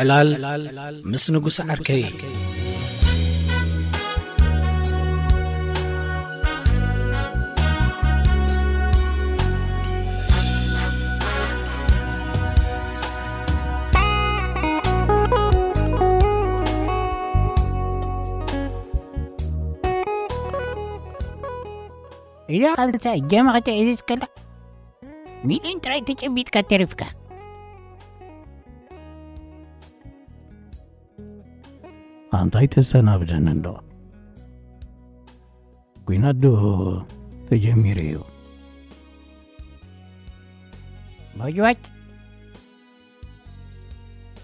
ዕላል ምስ ንጉስ ዓርከይ። ኢላ ካልሳ እጃማ ከተዕዝዝ ከላ፣ ሚሊዮን ጥራይ ተጨቢጥካ ተሪፍካ። ኣንታይ ተሰናብደኒ እንዶ? ኲናት ዶ ተጀሚሩ እዩ? ባጅባጅ፣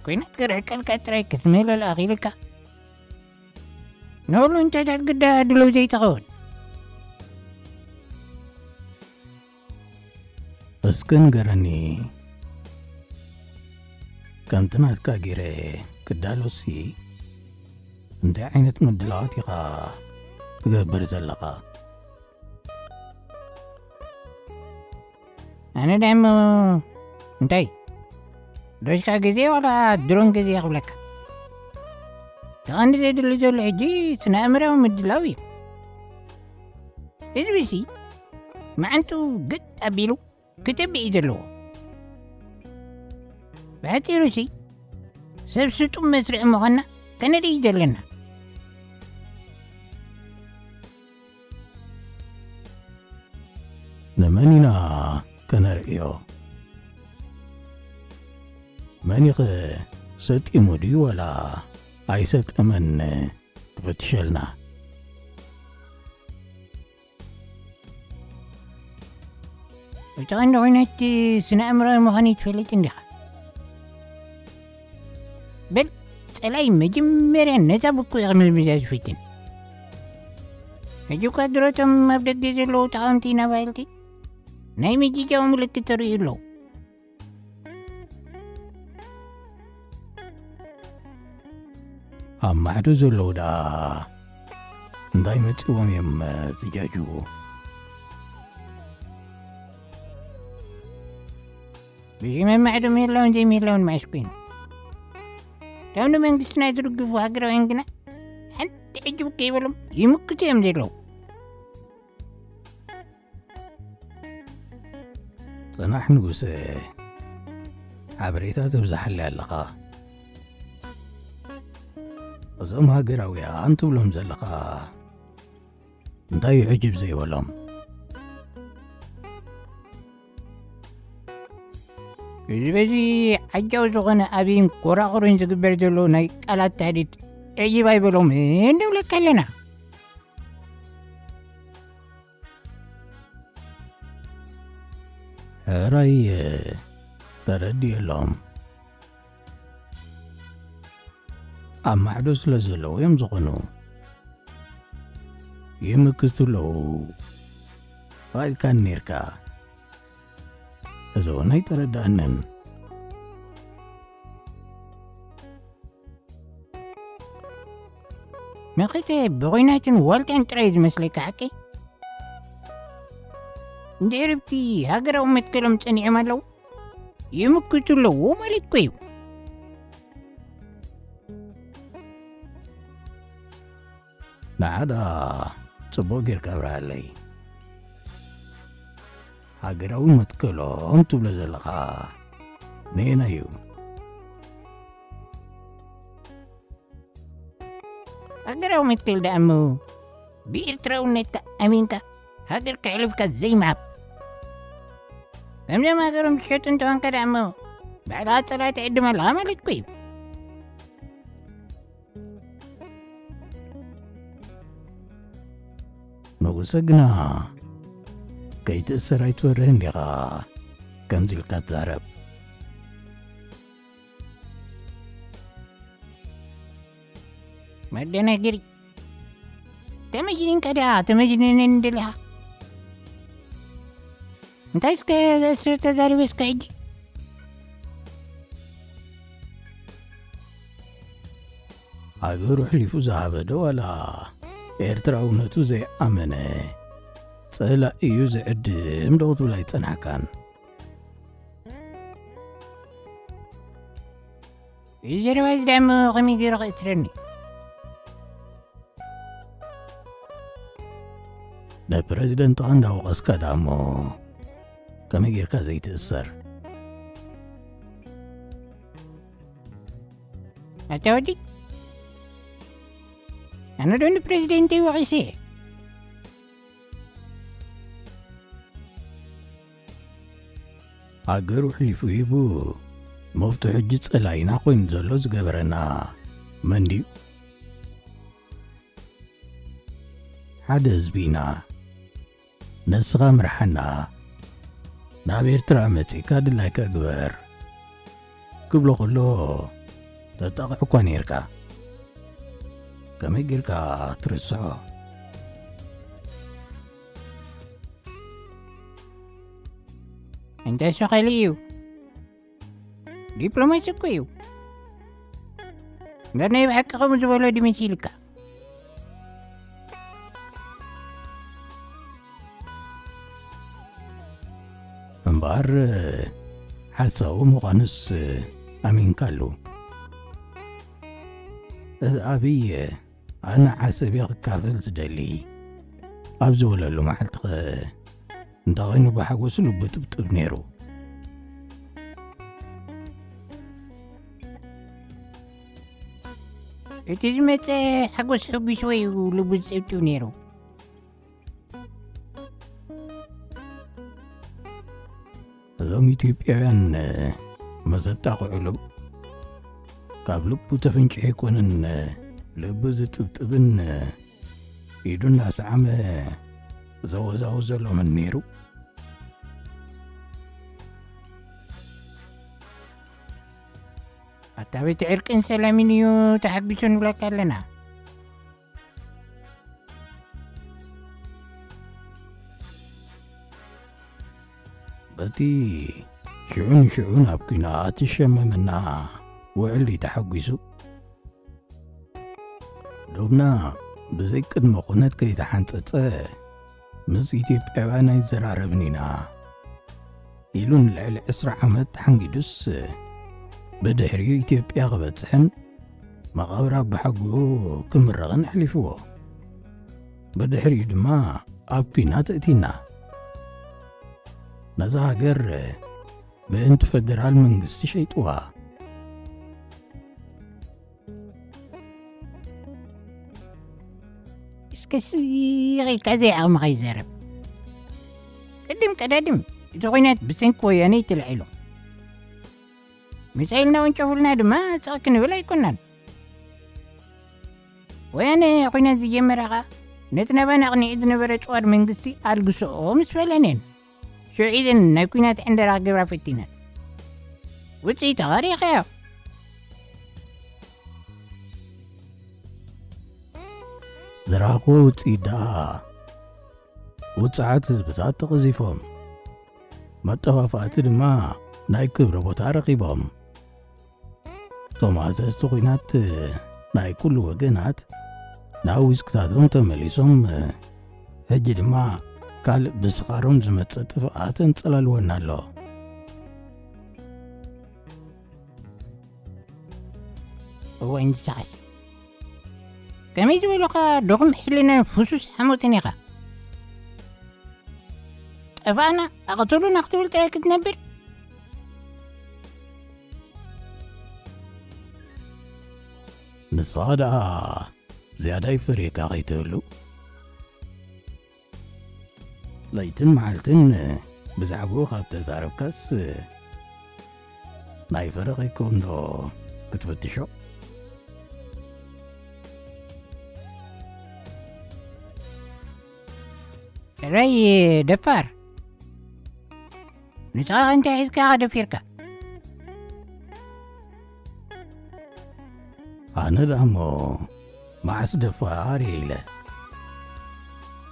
ኲናት ክርሕቀልካ ጥራይ ክትምህለል ኣኺልካ፣ ንኹሉ እንታይታት ግዳ ድሉው ዘይትኸውን። እስከ ንገረኒ፣ ከምቲ ናትካ ገይረ ክዳሎሲ፣ እንታይ ዓይነት ምድላዋት ኢኻ ትገብር ዘለኻ? ኣነ ደኣ እሞ እንታይ፣ ዶሽካ ግዜ ዋላ ድሮን ግዜ ክብለካ። እቲ ቀንዲ ዘድሊ ዘሎ ሕጂ ስነ ኣእምራዊ ምድላው እዩ። ህዝቢሲ መዓንጥኡ ግጥ ኣቢሉ ክጥብእ እዩ ዘለዎ። ብሓጺሩሲ ሰብ ስጡም መስርዕ ምዃንና ከነርኢ ዘለና። ንመን ኢና ከነርእዮ? መን ኢኸ ሰጢሙ ድዩ ዋላ ኣይሰጠመን ክፈትሸልና? እቲ ቀንዲ ኹነት ስነ ኣእምራዊ ምዃኑ ትፈልጥ እንዲኻ? በል፣ ጸላይ መጀመርያ ነዛ ብኩ ኢኻ ምዝምዛ ዝፍትን። ሕጂ እኳ ድሮቶም ኣብ ደገ ዘለዉ ተቓወምቲ ኢና በሃልቲ ናይ ምጅጃው ምልክት ተርእዩ ኣለዉ። ኣብ ማዕዶ ዘለዉ ደኣ እንታይ መጺዎም እዮም ዝጃጅዉ? ብሽመ ማዕዶ ምህላውን ዘይምህላውን መዓስ ኮይኑ? እቶም ንመንግስትና ዝድግፉ ሃገራውያን ግና ሓንቲ ዕጅብ ከይበሎም ይምክቱ እዮም ዘለዉ። ጽናሕ ንጉሰ፣ ሓበሬታ ተብዝሓለይ ኣለኻ። እዞም ሃገራውያን ትብሎም ዘለኻ እንታይ እዩ ዕጅብ ዘይበሎም? እዚ በዚ ዓጃው ዝኾነ ኣብይን ኮራኹርን ዝግበር ዘሎ ናይ ቃላት ታህዲድ ዕጅብ ኣይበሎምን ንብለካ ኣለና። ሕራይ ተረድየሎም። ኣብ ማዕዶ ስለ ዘለዉ እዮም ዝኾኑ። ይምክቱ ኣለዉ። ፋይልካን ኔርካ። እዚ እውን ኣይተረዳእንን። መኸተ ብኹናትን ዋልታን ጥራይ ዝመስለካ ሓቀይ? እንድሕሪ ብቲ ሃገራዊ መትከሎም ጸኒዖም ኣለዉ፣ ይምክቱ ኣለዉ ማለት እኮ እዩ። ንዓዳ ጽቡቕ ጌርካ ኣብርሃለይ። ሃገራዊ መትከሎም ትብሎ ዘለኻ ነየናይ እዩ? ሃገራዊ መትከል ደኣ እሞ ብኤርትራውነትካ ኣሚንካ ሃገርካ ኣሕሊፍካ ዘይምሃብ። ከምዞም ሃገሮም ዝሸጡ እንተኾንካ ደኣ እሞ ባዕልኻ ጸላእቲ ዕድም ኣለኻ ማለት እኮ እዩ። ንጉሰ ግና ከይትእሰር ኣይትወርህን ዲኻ ከምዚ ኢልካ ትዛረብ? መደናገሪ። ተመጅኒንካ ድኣ ተመጅንነኒ ደሊኻ? እንታይ እስከ ዘእስር ተዛሪበ እስከ ሕጂ? ሃገሩ ኣሕሊፉ ዝሃበ ዶ ዋላ ኤርትራውነቱ ዘይኣመነ ጸላኢ እዩ ዝዕድም ዶ ክትብል ኣይጸናሕካን? እዚ ዘረባ እዚ ደኣ እሞ ከመይ ገይሩ ክእስረኒ? ንፕረዚደንትኻ እንዳወቐስካ ደኣ እሞ ከመይ ጌርካ ዘይትእሰር? ኣታ ወዲ፣ ኣነ ዶ ንፕረዚደንተይ ወቒሰ? ሃገሩ ኣሕሊፉ ሂቡ፣ መፍትሑ ሕጂ ጸላኢና ኮይኑ ዘሎ ዝገበረና መን ድዩ? ሓደ ህዝቢ ኢና። ንስኻ ምርሓና። ናብ ኤርትራ መጺእካ ድላይካ ግበር ክብሎ ከሎ፣ ተጣቕዕ እኳ ነይርካ። ከመይ ጌርካ ትርስዖ? እንታይ እሱ ካልእ እዩ? ዲፕሎማሲ እኮ እዩ። እምበር ናይ ብሓቂ ከምኡ ዝበሎ ድዩ መሲልካ? እምበኣር ሓሳዊ ምዃኑስ ኣሚንካሉ። እዚ ኣብይ ኣነ ዓሰብየ ክካፈል ዝደሊ ኣብ ዝበለሉ መዓልቲ ኸ እንታይ ኾይኑ ብሓጎስ ልቡ ጥብጥብ ነይሩ? እቲ ዝመጸ ሓጎስ ሕጒስዎ እዩ ልቡ ዝጥብጥብ ነይሩ። እዞም ኢትዮጵያውያን መዘጣቕዕሉ ካብ ልቡ ተፍንጭሑ ኣይኮነን ልቡ ዝጥብጥብን ኢዱ እናሰዓመ ዘወዛውዘሎምን ነይሩ። ኣታ ቤት ዕርቅን ሰላምን እዩ ተሓጒሱ ንብለካ ኣለና። በቲ ሽዑ ንሽዑ ናብ ኲናት ዝሸመመና ውዕል እዩ ተሓጒሱ። ዶብና ብዘይ ቅድመ ኩነት ከይተሓንጸጸ ምስ ኢትዮጵያውያን ኣይዘራረብን ኢና ኢሉ ንልዕሊ ዕስራ ዓመት ተሓንጊዱስ፣ ብድሕሪኡ ኢትዮጵያ ክበጽሕን መቓብር ኣቦሓጎኡ ክምረቕን ኣሕሊፍዎ። ብድሕሪኡ ድማ ኣብ ኲናት እቲና። ነዛ ሃገር ምእንቲ ፈደራል መንግስቲ ሸይጥዋ። እስከ ስቕ ኢልካ ዘይዓቕምኻ ይዛረብ። ቅድም ቀዳድም እቲ ኲናት ብሰንኪ ወያነ እዩ ተላዒሉ። ሚሳይል እናወንጨፉልና ድማ ስቕ ክንብል ኣይኮናን። ወያነ ኲናት ዝጀመረ ኸኣ ነቲ ናባና ኣቕኒዑ ዝነበረ ጭዋድ መንግስቲ ኣልግስኦ ምስ በለንን። ሽዑ ኢዘን ናይ ኲናት ዕንደራ ክገብራ ፈቲነን። ውጽኢቱ ኸኣ ርኢኻዮ። ዝረኣኽዎ ውጽኢት ደኣ ውጽዓት ህዝብታት ተቐዚፎም፣ መጠፋፋእቲ ድማ ናይ ክብሪ ቦታ ረኺቦም። እቶም ኣዘዝቲ ኲናት ናይ ኩሉ ወገናት ናብ ዊስክታቶም ተመሊሶም፣ ሕጂ ድማ ካልእ ብስኻሮም ዝመጽእ ጥፍኣት ኣንጸላልወና ኣሎ። እወ፣ እንስሳስ ከመይ ዝበሉኻ ድኹም ሕልናን ፍሱስ ሓሞትን ኢኻ። ጠፋእና፣ ኣቕትሉና ክትብል ጥራይ ክትነብር? ንስኻ ደኣ ዝያዳ ይፈርየካ ከይትህሉ። ለይትን መዓልትን ብዛዕባኡ ካብ ተዛረብካስ፣ ናይ ፈረቐ ይከውን ዶ ክትፍትሾ? ሕራይ ደፋር፣ ንስኻ እንታይ ሒዝካ ኢኻ ደፊርካ? ኣነ ደኣ እሞ መዓስ ደፋር እየ ኢለ?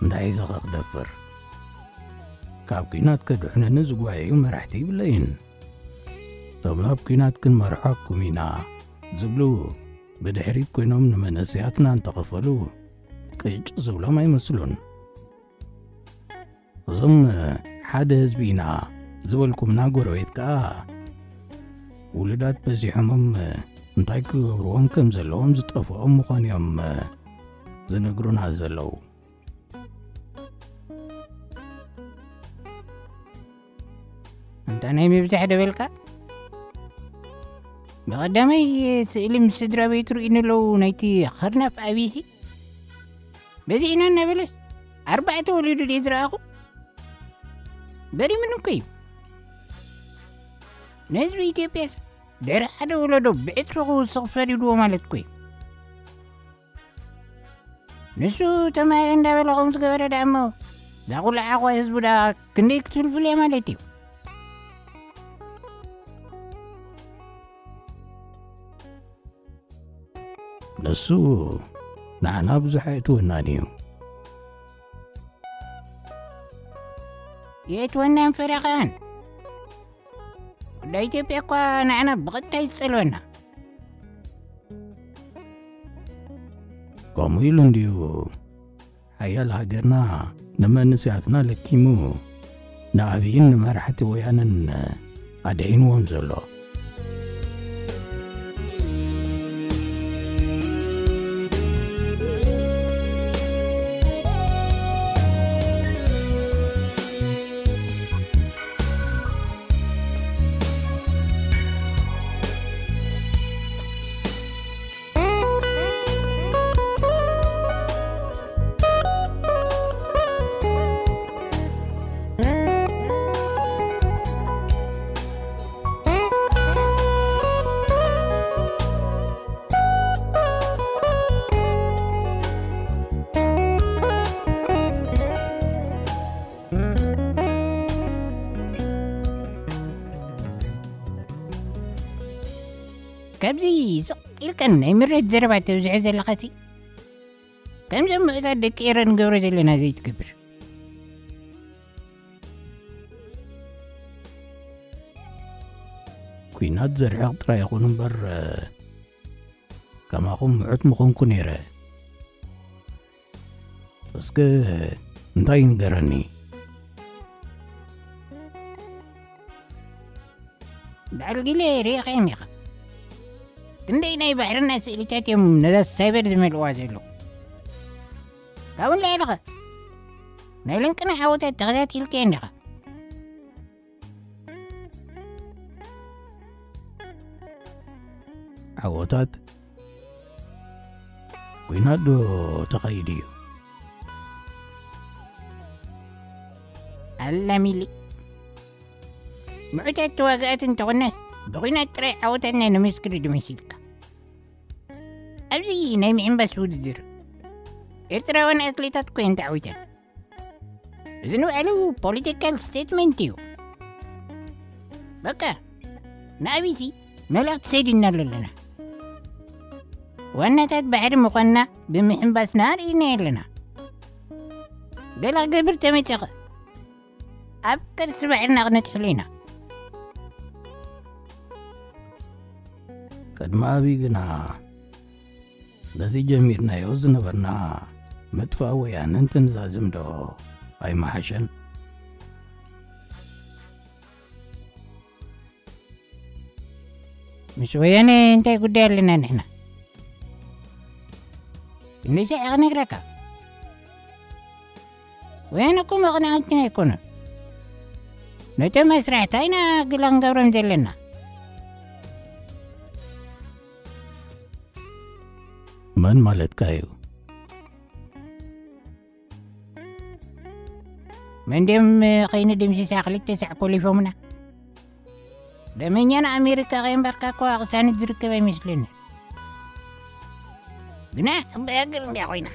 እንታይ ሒዘ ኸ ክደፍር? ካብ ኲናት ከድሕኑኒ ዝጓየዩ መራሕቲ ይብለይን። እቶም ናብ ኲናት ክንመርሓኩም ኢና ዝብሉ ብድሕሪት ኮይኖም ንመንእሰያትና እንተኸፈሉ ቅጭ ዝብሎም ኣይመስሉን። እዞም ሓደ ህዝቢ ኢና ዝበልኩምና ጎረቤት ከኣ ውሉዳት በዚሖሞም እንታይ ክገብርዎም ከም ዘለዎም ዝጠፍኦም ምዃን እዮም ዝነግሩና ዘለዉ። እንታ ናይ ምብዛሕ ደበልካ? ብቐዳማይ ስእሊ ምስ ስድራ ቤቱ ርኢኒ ኣለዉ ናይቲ ኸርናፍ ኣቢሲ። በዚ ኢና እናበለስ ኣርባዕተ ወሊዱ ድየ ዝረኣኹ? ገሪሙኒ እኮ እዩ። ንህዝቢ ኢትዮጵያስ ድሕሪ ሓደ ወለዶ ብዕጽፊ ክውስኽ ፈሪድዎ ማለት እኮ እዩ። ንሱ ተማሂረ እንዳበለ ከምኡ ዝገበረ ደኣ እሞ፣ እዛ ቁልዓ እኳ ህዝቡ ደኣ ክንደይ ክትፍልፍል እያ ማለት እዩ። ንሱ ንዓና ብዙሕ ኣየእትወናን እዩ። የእትወናን ፈረኻን። ወዳ ኢትዮጵያ እኳ ንዓና ብቐጥታ እዩ ዝጸልወና። ከምኡ ኢሉ እንድዩ ሓያል ሃገርና ንመንእሰያትና ለኪሙ ንኣብይን ንመራሕቲ ወያነን ኣድዒንዎም ዘሎ። ካብዚ ስቕ ኢልካ ናይ ምሬት ዘረባ ተብዝሖ ዘለኻሲ፣ ከምዞም ምዑታት ደቂ ኤረ ንገብሮ ዘለና ዘይትገብር። ኲናት ዘርሕቕ ጥራይ ይኹን እምበር፣ ከማኹም ምዑት ምኾንኩ ነይረ። እስከ እንታይ ንገረኒ? በዓል ጊለ ርኢኻዮም ኢኻ። ክንደይ ናይ ባሕርና ስእልታት እዮም ነዛ ሳይበር ዝመልእዋ ዘለዉ። ካብኡ ንላዕሊ ኸ ናይ ለንቅና ዓወታት ተኸታቲልካዮ እንዲኻ። ዓወታት ኲናት ዶ ተኻይዱ እዩ? ኣላ ሚሊ። ምዑታት ተዋጋእቲ እንተኾናስ ብኹናት ጥራይ ዓወታትና ነመስክር ዶ መሲልካ? ኣብዚ ናይ ምሕንባስ ውድድር ኤርትራውያን ኣትሌታት እኮ እየን ተዓዊተን። እዚ ንባዕሉ ፖለቲካል ስቴትመንት እዩ። በቃ ንኣብይቲ መልእኽቲ ሰዲድናሉ ኣለና። ዋናታት ባሕሪ ምዃንና ብምሕንባስና ርኢናዮ ኣለና። ገለ ክገብር ተመጸኸ ኣብ ቅርሲ ባሕርና ክነጥሕሉ ኢና። ቅድሚ ኣብይ ግና ነዚ ጀሚርናዮ ዝነበርና ምጥፋእ ወያነ እንትንዛዝም ዶ ኣይመሓሸን? ምስ ወያነ እንታይ ጉዳይ ኣለና ንሕና? ክንደይ ሳዕ ክነግረካ? ወያነ እኮ መቕናዕትና ኣይኮነን። ነቶም ኣስራሕታ ኢና ግላ ክንገብሮም ዘለና። መን ማለትካ እዩ? መን ድዮም ከይኑ ድምስሳ ክልተ ሳዕ ኮሊፎምና? ደመኛ ንኣሜሪካ ከየምበርካ እኮ ኣቕሳነት ዝርከብ ኣይመስለኒ። ግና ኣባይ ሃገር እንድያ ኮይና።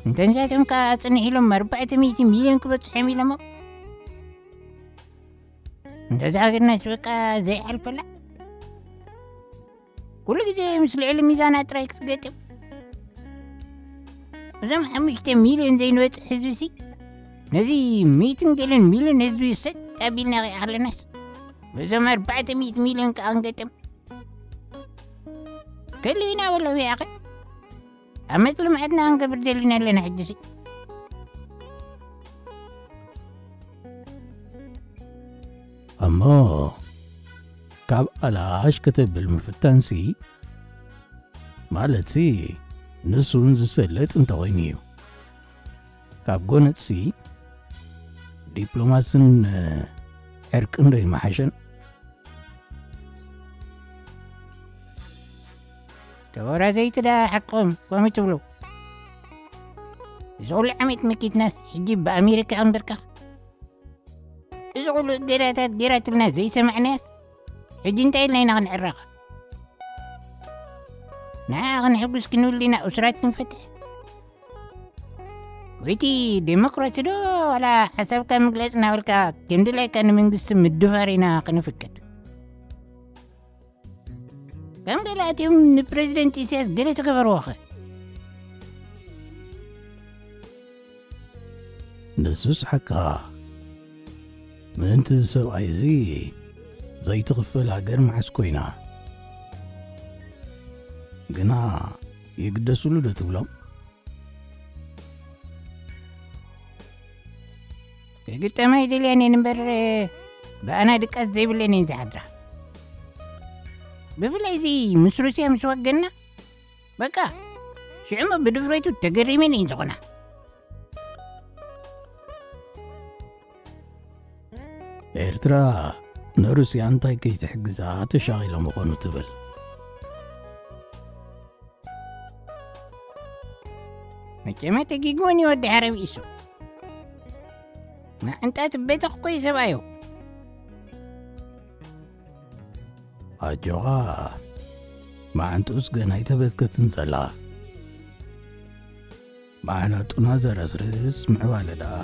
እንተ ንሳቶም ከኣ ጽንሕ ኢሎም ኣርባዕተ ሚእቲ ሚልዮን ክበጽሑ እዮም ኢሎሞ። እንተዛ ሃገርናስ በቃ ዘይሓልፈላ። ኩሉ ግዜ ምስ ልዕሊ ሚዛና ጥራይ ክትገጥም። እዞም ሓሙሽተ ሚልዮን ዘይንበጽሕ ህዝቢ ሲ፣ ነዚ ሚእትን ገለን ሚልዮን ህዝቢ ሰጥ ኣቢልና ከይኣኽለናስ፣ በዞም ኣርባዕተ ሚእቲ ሚልዮን ከኣ ክንገጥም። ከሊእና በሎም ያኸ። ኣብ መጽልማዕትና ክንገብር ደሊና ኣለና ሕጂ ሲ። እሞ ካብ ኣላሽ ከተብል ምፍታንሲ፣ ማለትሲ ንሱን ዝሰለጥ እንተኾይኑ እዩ። ካብ ጎነጽሲ ዲፕሎማስን ዕርቅን ዶ ይመሓሸን? ተወራዘይቲ ደኣ ሓቆም ከምኡ ትብሉ። እዚ ኩሉ ዓመት መኪትናስ ሕጂ ብኣሜሪካ ክንብርከኽ? እዚ ኩሉ እገዳታት ገይራትልና ዘይሰማዕናያስ ሕጂ እንታይ ኢልና ኢና ክንዕረኻ? ንዓ ክንሕጉስ ክንብል ኢና ኡስራት ክንፈትሕ? ወይቲ ዴሞክራሲ ዶ ዋላ ሓሳብካ ምግለጽ እናበልካ ከም ድላይካ ንመንግስቲ ምድፋር ኢና ክንፍቅድ? ከም ገለ ኣትዮም ንፕረዚደንት ኢሳያስ ገለ ተገበርዎኸ? ንሱስ ሓቅኻ። ምእንቲ እዚ ሰብኣይ እዚ ዘይትኽፈል ሃገር መዓስ ኮይና? ግና ይግደስሉ ዶ ትብሎም? ክግጠማ ይደልያን እየን እምበር፣ ብኣና ድቃስ ዘይብለን እየን ዝሓድራ። ብፍላይ እዚ ምስ ሩስያ ምስ ወገንና፣ በቃ፣ ሽዑ እሞ ብድፍረቱ ተገሪመን እየን ዝኾና። ኤርትራ ንሩስያ እንታይ ከይትሕግዛ ተሻቒሎም ምኾኑ ትብል? መቸም ተጊግወን እዩ ወዲ ዓረብ ኢሱ። መዓንጣ ትበተኽ እኮ እዩ ሰብኣዩ። ኣጆኻ፣ መዓንጥኡስ ገና ኣይተበትከትን ዘላ። መዓናጡና ዘረስርስ ምዕባለ ደኣ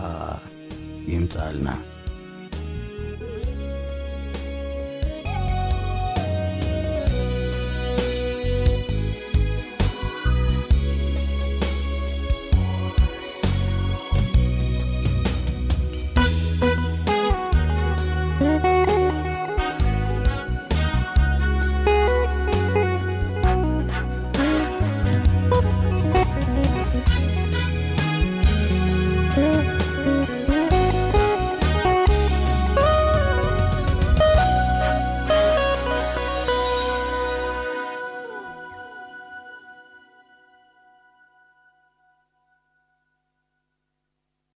ይምጽኣልና።